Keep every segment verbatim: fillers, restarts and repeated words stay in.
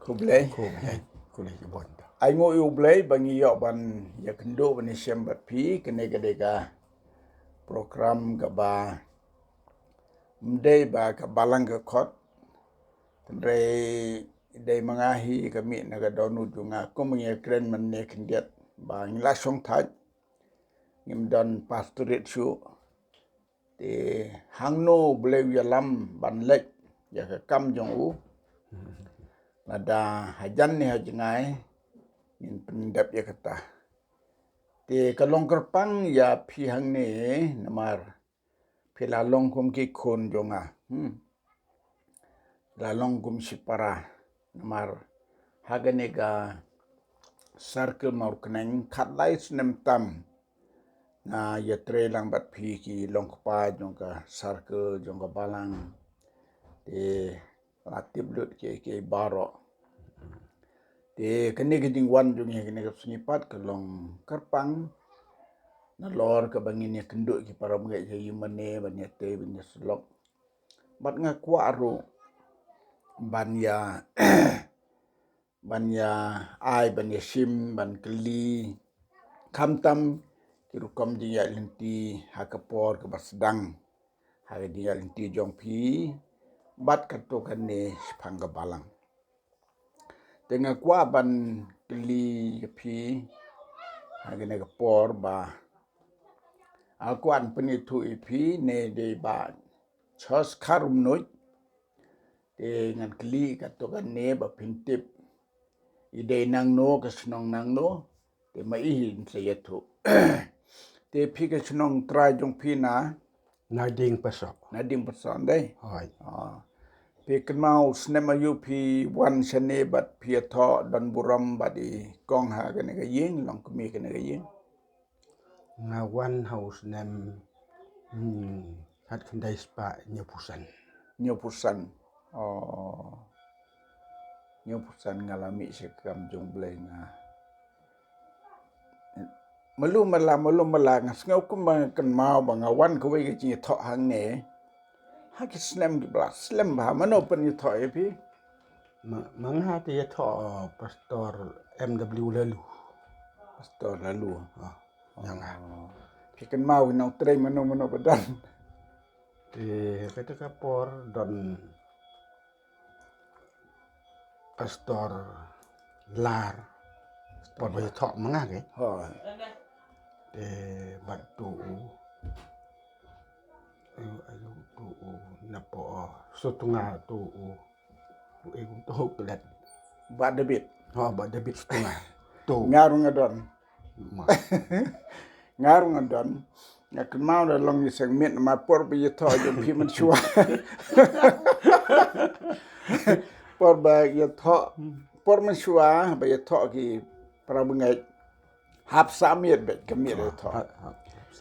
Khublei. Khublei. Khublei ka bun. Ai nguh ïa U Blei ba ngi ïoh ban ïa kynduh ban ïashem bad phi kane ka dei ka program kaba ym dei ba ka Balang ka khot. Hynrei dei ma nga hi ka mih na ka dohnud jong nga kum ngi ïa kren mynne khyndiat ba ngi la shong thait. Ngim don pastorate shuh. Te hangno U Blei u ïalam ban leit ïa ka kam jong u. Lada hajan ne hajngai ngin pyndep ïa kata. Te ka long kyrpang ïa phi hangne namar phi la long kum ki khun jong nga. Hmm. La long kum shipara namar ha kane ka circle Mawryngkneng khatlai snem tam nga ïatrei lang bad phi ki long kpa jong ka circle jong ka Balang. Te la tip lut ki ki baroh. Te kane ka jingwan jong ngi kane ka sngi pat ka long kyrpang nalor kaba ngin ïa kynduh ki para bangeit ïa ïumane ban ïa tei ban ïa slok. Bad nga kwah ruh ban ïa ban ïa ai ban ïa shim ban kylli khamtam ki rukom jingïaid lynti ha ka por kaba sdang ha ka jingïaid lynti jong phi bad kato kane shaphang ka Balang. Te nga kwah ban kylli ïa phi ha kane ka por ba nga kwah ban pynithuh ïa phi ne dei ba Chos Kharumnuid. Te ngan kylli kato kane ba phin tip i dei nangno ka shnong nangno. Te ma i hin sa ïathuh. Te phi ka shnong trai jong phi na Na ding paso. Na ding paso dei. Hoi. Ah. Phi kynmaw snem aïu phi wan shane bad phi ïathoh don burom bad i kong ha kane ka ïing long kmie kane ka ïing. Nga wan ha u snem hmm, hat khyndai spah hynñiewphew san. Hynñiewphew san. Oh. Hynñiewphew san nga la mih sha ka kam jong Blei nga. Malu mala malu mala nga sngew kumba nga kynmaw ba nga wan kawei ka jingïathoh hangne. Ha ki snem ki bla slem ba mano pynïathoh ïa phi. Ma ma nga te ïathoh pastor M W Lalu. Pastor Lalu. Ah, ïa nga. Phi kynmaw nongtrei mano mano ba don. Te kata ka por don pastor Lar. Por ba ïathoh ma nga ke. Hoi. Te bad tu u. Ayu ayu tu u napo. Sotunga tu u. U e kum tu u klet. Ba David. Ho ba David Sotunga. Tu. Nga ruh nga don. Nga ruh nga don. Nga kynmaw da long ïaseng miet namar por ba ïathoh jong phi mynshuwa. Por ba ïathoh por mynshuwa ba ïathoh ki para bangeit. Hap sah miet beit ka miet ïathoh.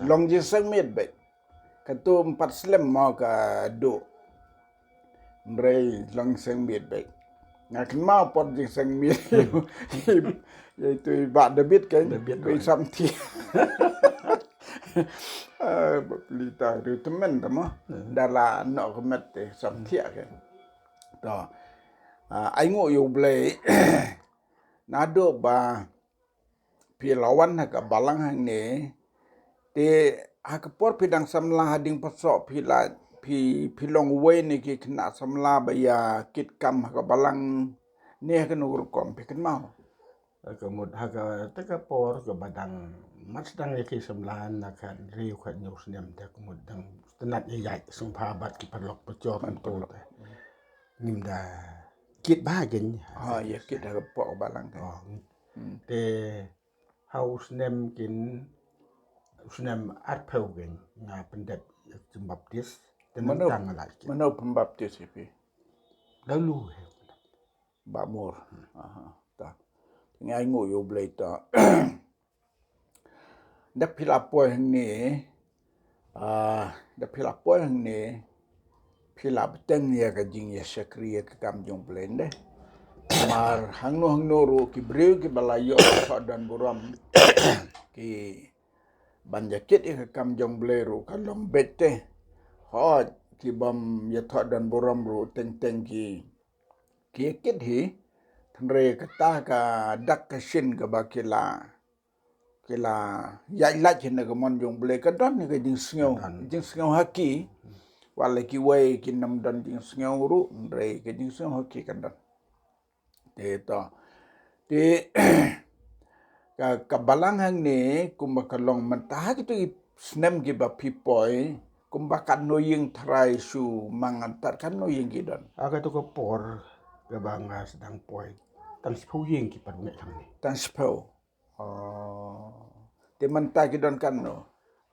Long jingïaseng miet beit. Katu ym pat slem mo ka duh. Hynrei long seng miet beit. Nga kynmaw por jingseng miet. Ïa itu i Bah David kan. David, oi. Samthiah. Ah, ba pli ta riewtymmen ta mo. Da la noh ka met te samthiah kan. To. Ah, ai nguh ïa U Blei. Naduh ba phi la wan ha ka balang hangne. Te ha ka por phi dang samla ha ding pasoh phi la phi phi long uwei na ki khynnah samla ba ïa kit kam ha ka balang ne ha kano ka rukom phi kynmaw. Ha ka mut ha kata ka por kaba dang mat sdang ïa ki samla na ka hynriew ka hynñiew snem te ka mut dang sngewtynnat ïa ïaid sngewbha bad ki paralok pajor. Ngim da kit bha kein. Ha ïa kit ha ka pok balang kein. Te ha u snem kein, u snem arphew kein nga pyndep ïa ka jingbaptis. Te mynta nga la kit. Mano pynbaptis ïa phi? Lalu. Bah Mur. Aha. Ta. Nga ai nguh ïa U Blei ta. Da phi la poi hangne, ah, da phi la poi hangne, phi la bteng ïa ka jingïashakri ïa ka kam jong U Blei nde. Mar hangno hangno ruh ki briew kiba la ïoh ka thoh don burom ki ban ïakit ïa ka kam jong U Blei ruh ka long beit te. Hooid ki bym ïathoh don burom ruh teng teng ki ki ïakit hi, Hynrei kata ka dak ka shin kaba ki la, ki la ïaid lait hi na ka mon jong U Blei, ka don hi ka jingsngew, ka don jingsngew ha ki. Wat la kiwei kin ym don jingsngew ruh, hynrei ka jingsngew ha ki ka don. Te to. Te ka, ka balang hangne kumba ka long mynta ha kito ki snem kiba phi poi, kumba katno ïing tharai shu manganta, katno ïing ki don? Ha kato ka por kaba nga sdang poi, tang shiphew ïing ki pat ngeit hangne. Tang shiphew. Oh. Te mynta ki don katno?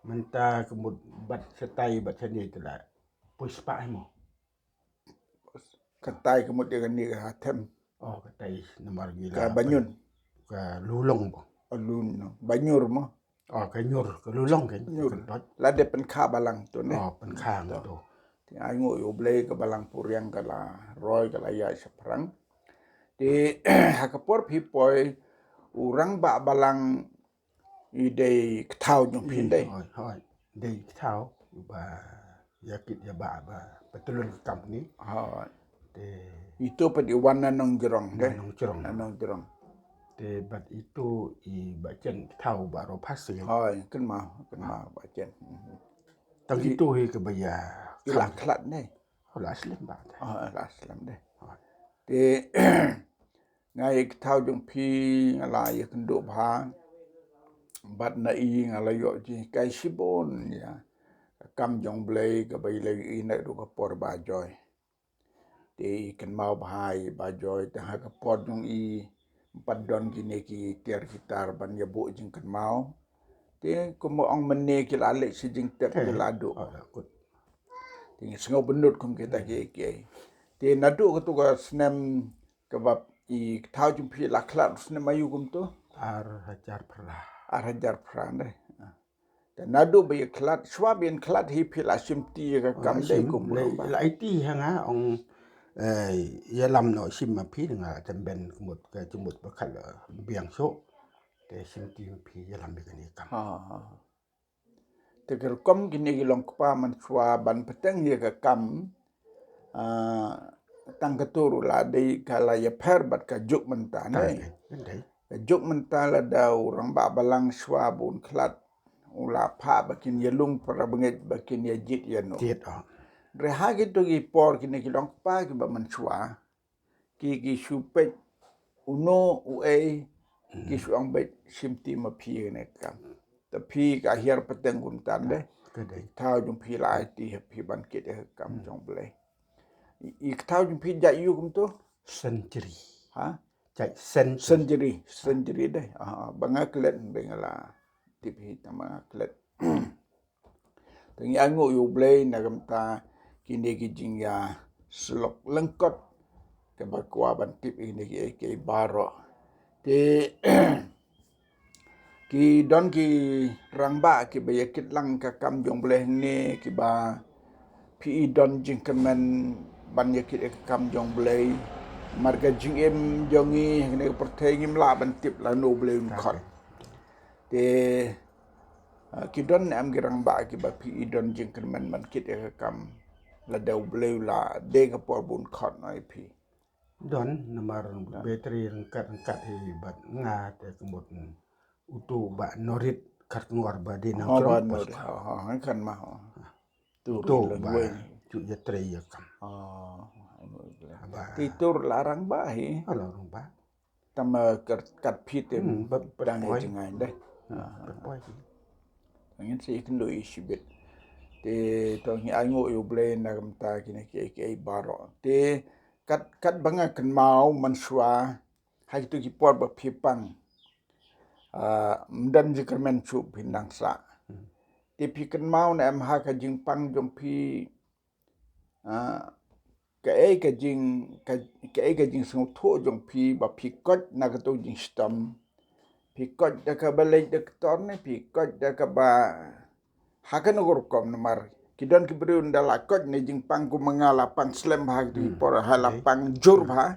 Mynta ka mut bad shatai bad shane te la poi spah mo. Katai ka mut ïa kane ka Hathem. Oh, katai namar ngi la ka Banyun. Ka Lulong mo. Oh, Lulong. Banyur mo. Oh, ka Nyur, ka Lulong ka Nyur. Lade pynkha balang to ne. Oh, pynkha to. Te ai nguh ïa U Blei ka balang puriang ka la roi ka la ïaid shaphrang. Te ha ka por phi poi u rangbah balang i dei kthaw jong phi dei. Hoi, hoi. Dei kthaw ba ïa kit ïa ba ba patlun ka company. Hoi. Te ito pat i wan na Nongjrong dei. Na Nongjrong. Na Nongjrong. Te bad ito i ba chen kthaw ba ro phas. Hoi, kynmaw, kynmaw ba chen. Tang ito hi ka ba ïa i la khlad ne. Hoi, la slem ba. Hoi, la slem dei. Hoi. Te nga ïa kthaw jong phi nga la ïa kynduh bha. Bad na i nga la ïoh jinghikai shibun ïa ka kam jong Blei kaba i la i na ruh ka por ba joi. Te i kynmaw bha i ba joi te ha ka por jong i pat don kine ki tiar ki tar ban ïa buh jingkynmaw. Te kumba ong mynne ki la leh shi jingtep ki la duh. Te ngi sngew bynnud kum kita ki ki. Te naduh katu ka snem kaba i kthaw jong phi la khlad snem aïu kumto? Ar hajar phra. Ar hajar phra dei. Te naduh ba i khlad, shwa ba i khlad hi phi la shimti ïa ka kam dei kum la aiti ha nga ong ïalam noh shim ma phi nga tymmen kumut ka jumut ba khlad biang shuh. Te shimti ma phi ïalam ïa kane ka kam. Te ka rukom kine ki long kpa mynshwa ban pateng ïa ka kam. Tang katu ruh la dei ka la ïapher bad ka juk mynta ne. Ka juk mynta lada u rangbah balang shwa ba un khlad u la phah ba kin ïalung para bangeit ba kin ïa jied ïa no. Re ha kito ki por kine ki long kpa kiba mynshwa. Ki ki shu peit uno uei ki shu ong beit shimti ma phi ïa kane ka kam. Te phi ka hiar pateng kumta dei. Ka dei. Kthaw jong phi la aiti ha phi ban kit ïa ka kam jong Blei. I kthaw jong phi jait ïu kumto? Century. Ha? Jait century. Century, century dei. Ba nga klet dei nga la tip hi tang ba nga klet. Te ngi ainguh ïa U Blei na ka bynta kine ki jingïasyllok lyngkot kaba kwah ban tip ïa kine kiei kiei baroh. Te ki don ki rangbah kiba ïa kit lang ka kam jong Blei hangne kiba phi i don jingkyrmen ban ïa kit ïa ka kam jong Blei. Namar ka jingim jong ngi hangne ka pyrthei ngim lah ban tip lano U Blei un khot. Te ki don ne em ki rangbah kiba phi i don jingkyrmen ban kit ïa ka kam lada U Blei u la dei ka por ba un khot noh ïa phi? Don namar battery ryngkat ryngkat hi bad nga te ka mut uto ba Norit Kharkongor ba dei Nongjrong. Ba Norit. Ha ha kan ma. Uto ba ju ïatrei ïa kam. Ba ti tur la rangbah hi. La rangbah. Tama kat phi te ba dang ïa jngai dei. Ngin sa ïakynduh ïa shibit. Te to ngi ainguh ïa U Blei na ka bynta kine kiei kiei baroh. Te kat kat ba nga kynmaw mynshwa ha kito ki por ba phi pang. Ym don jingkyrmen shuh phi nang sah. Te phi kynmaw ne em ha ka jingpang jong phi kaei ka jing kaei ka jingsngewthuh jong phi ba phi koit na kato jingshitom? Phi koit da kaba leit da ktor ne phi koit da kaba ha kano ka rukom namar ki don ki briew ynda la koit ne jingpang kum ma nga la pang slem bha ki por ha la pang jur bha.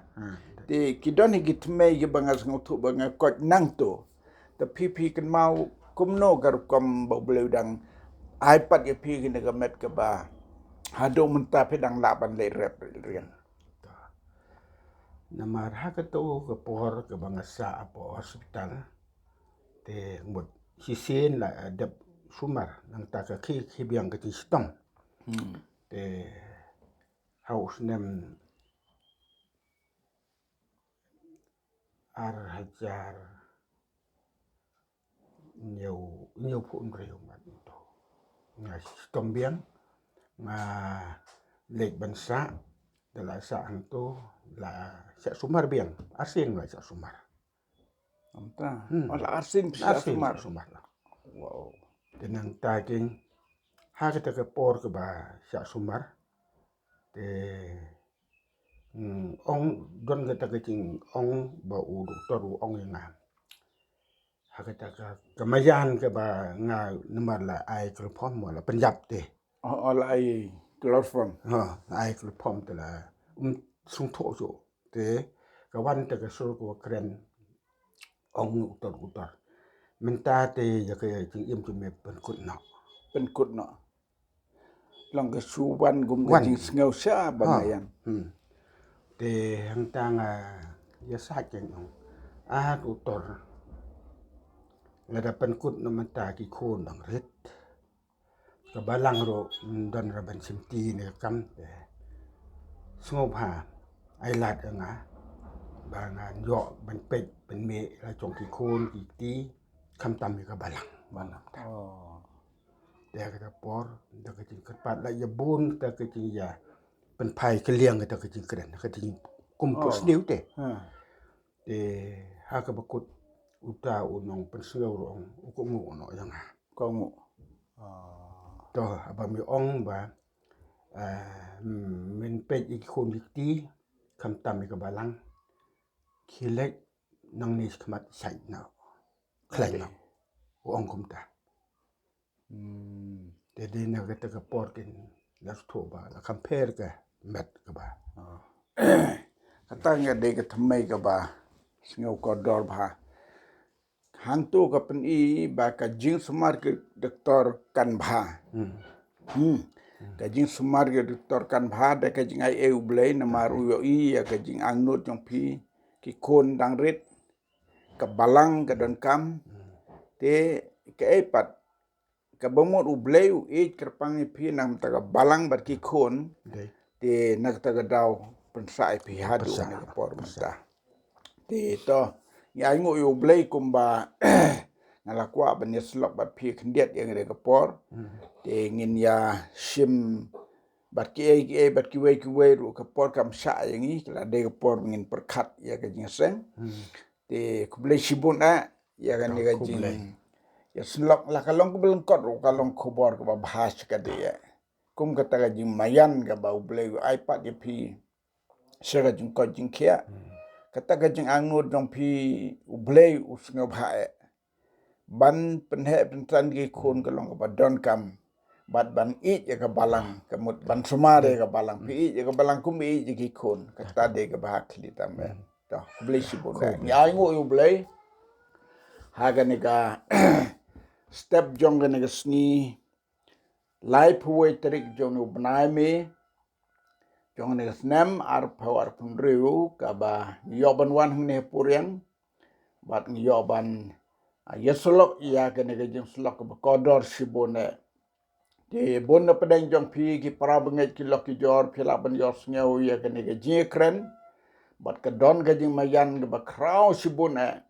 Te ki don hi ki tmei kiba nga sngewthuh ba nga koit nangto. Te phi phi kynmaw kumno ka rukom ba U Blei u dang ai pat ïa phi kine ka met kaba haduh mynta phi dang lah ban leit rep rian? Namar ha kato ka por kaba nga sah hapoh hospital, te mut shisien la dep sumar, nangta ka khie khie biang ka jingshitom. Hmm. Te ha u snem ar hajar hynñiew, hynñiewphew hynriew, mat to. Nga shitom biang, nga leit ban sah, da la sah hangto, la shah sumar biang, arsien la shah sumar. Anta. Hmm. Oh, la arsien shah sumar. Shah sumar la. Wow. Te nangta keiñ, ha kata ka por kaba shah sumar, te, hmm, ong, don kata ka jingong ba u doktor u ong ïa nga. Ha kata ka, ka maïan kaba nga namar la ai chloroform, la pynjap te. Oh, oh, la ai chloroform. Ha, la ai chloroform te la, um, sngewthuh shuh. Te ka wan te ka sur ka wa kren, ong u doktor, u doktor, mynta te ïa ka jingim jong me pynkut noh. Pynkut noh. Long ka shu wan kum ka jingsngew sha ba maïan. Hmm. Te hangta nga ïasaid kein, ong, ah doktor, lada pynkut noh mynta ki khun dang rit, ka balang ruh, mm, don ruh ban shimti ne kam, te sngewbha ai lad ïa nga ba ngan ïoh ban peit ban mih la jong ki khun ki kti, khamtam ïa ka balang. Balang. Oh. Te ha kata por, da ka jingkyrpad la ïa bun, da ka jingïa pynphai kylliang, da ka jingkren, ka jingkum put sniew te. Ha. Te ha kaba kut uta u nongpynsngew ruh, ong u kohnguh noh ïa nga. Kohnguh. Ah. To, haba me ong ba, ah, mm, men peit ïa ki khun ki kti, khamtam ïa ka balang, khie leit nangne shakhmat, shait noh, khlaiñ noh. U ong kumta. Hmm. Te dei na kata ka por kein la sngewthuh ba la compare ka met kaba. Oh. Kata nga dei ka thymmei kaba sngew kordor bha. Hangto ka pyni ba ka jingsumar ki doktor kan bha. Hmm. Hmm. Ka jingsumar ki doktor kan bha da ka jingai ei U Blei, namar u ïohi ïa ka jingangnud jong phi, ki khun dang rit, ka balang ka donkam. Hmm. Te kaei pat, kaba mut U Blei u ïeit kyrpang ïa phi na ka bynta ka balang bad ki khun. Dei. Te na kata ka daw pynsah ïa phi haduh, pynsah, na ka por, pynsah, mynta. Te to, ngi ainguh ïa U Blei kumba nga la kwah ban ïasyllok bad phi khyndiat ïa kane ka por. Hmm. Te ngin ïa shim bad kiei kiei, bad kiwei kiwei ruh, ka por kam shah ïa ngi, ka la dei ka por ngin pyrkhat ïa ka jingïaseng. Hmm. Te khublei shibun eh ïa kane ka jing, ïasyllok, la ka long kaba lyngkot ruh ka long khubor kaba bha shikatdei eh. Kum kata ka jingmaïan kaba U Blei u ai pat ïa phi sha ka jingkoit jingkhiah. Hmm. Kata ka jingangnud jong phi, U Blei u sngewbha eh ban pynheh pynsan ki khun ka long kaba donkam. Bad ban ïeit ïa ka balang, ka mut ban sumar ïa ka balang. Phi ïeit ïa ka balang kumba ïeit ïa ki khun. Kata dei kaba ha khlieh tam eh. Hmm. To, khublei shibun. Khublei. Ngi ainguh ïa U Blei ha kane ka step jong kane ka sngi, laiphew wei tarik jong u bnai May, jong kane ka snem arphew arphew hynriew, kaba ngi ïoh ban wan hangne ha Puriang bad ngi ïoh ban, ah, ïasyllok ïa kane ka jingsyllok kaba kordor shibun eh. Te bun na pdeng jong phi ki para bangeit, ki lok ki jor, phi lah ban ïohsngew ïa kane ka jingkren bad ka don ka jingmaïan kaba khraw shibun eh,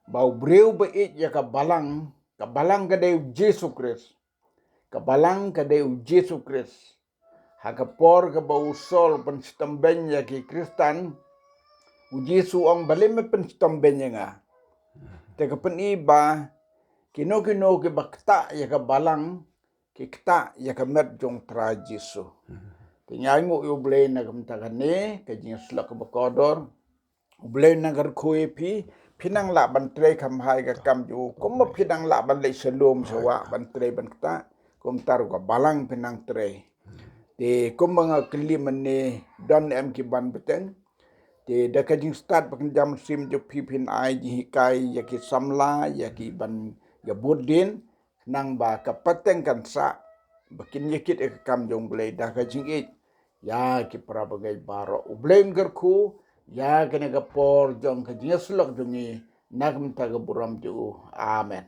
ba u briew ba ïeit ïa ka balang, ka balang ka dei U Jisu Khrist. Ka balang ka dei U Jisu Khrist. Ha ka por kaba u Saul u pynshitom beiñ ïa ki Khristan, U Jisu u ong, balei me pynshitom beiñ ïa nga? Te ka pyni ba kino kino kiba ktah ïa ka balang, ki ktah ïa ka met jong U Trai Jisu. Te ngi ainguh ïa U Blei na ka bynta kane ka jingïasyllok kaba kordor. U Blei un nang kyrkhu ïa phi, phi nang lah ban trei kham bha ïa ka kam jong u. Kumba phi nang lah ban leit sha lum sha wah ban trei ban ktah, kumta ruh ka balang phi nang trei. Te kumba nga kylli mynne, don em ki ban bteng? Te da ka jingstad ba kynja mynsiem jong phi, phin ai jinghikai ïa ki samla, ïa ki ban ïa bud dien, khnang ba ka pateng kan sah ba kin ïa kit ïa ka kam jong U Blei da ka jingïeit ïa ki para bangeit baroh. U Blei un kyrkhu ïa kane ka por jong ka jingïasyllok jong ngi, na ka bynta ka burom jong u. Amen.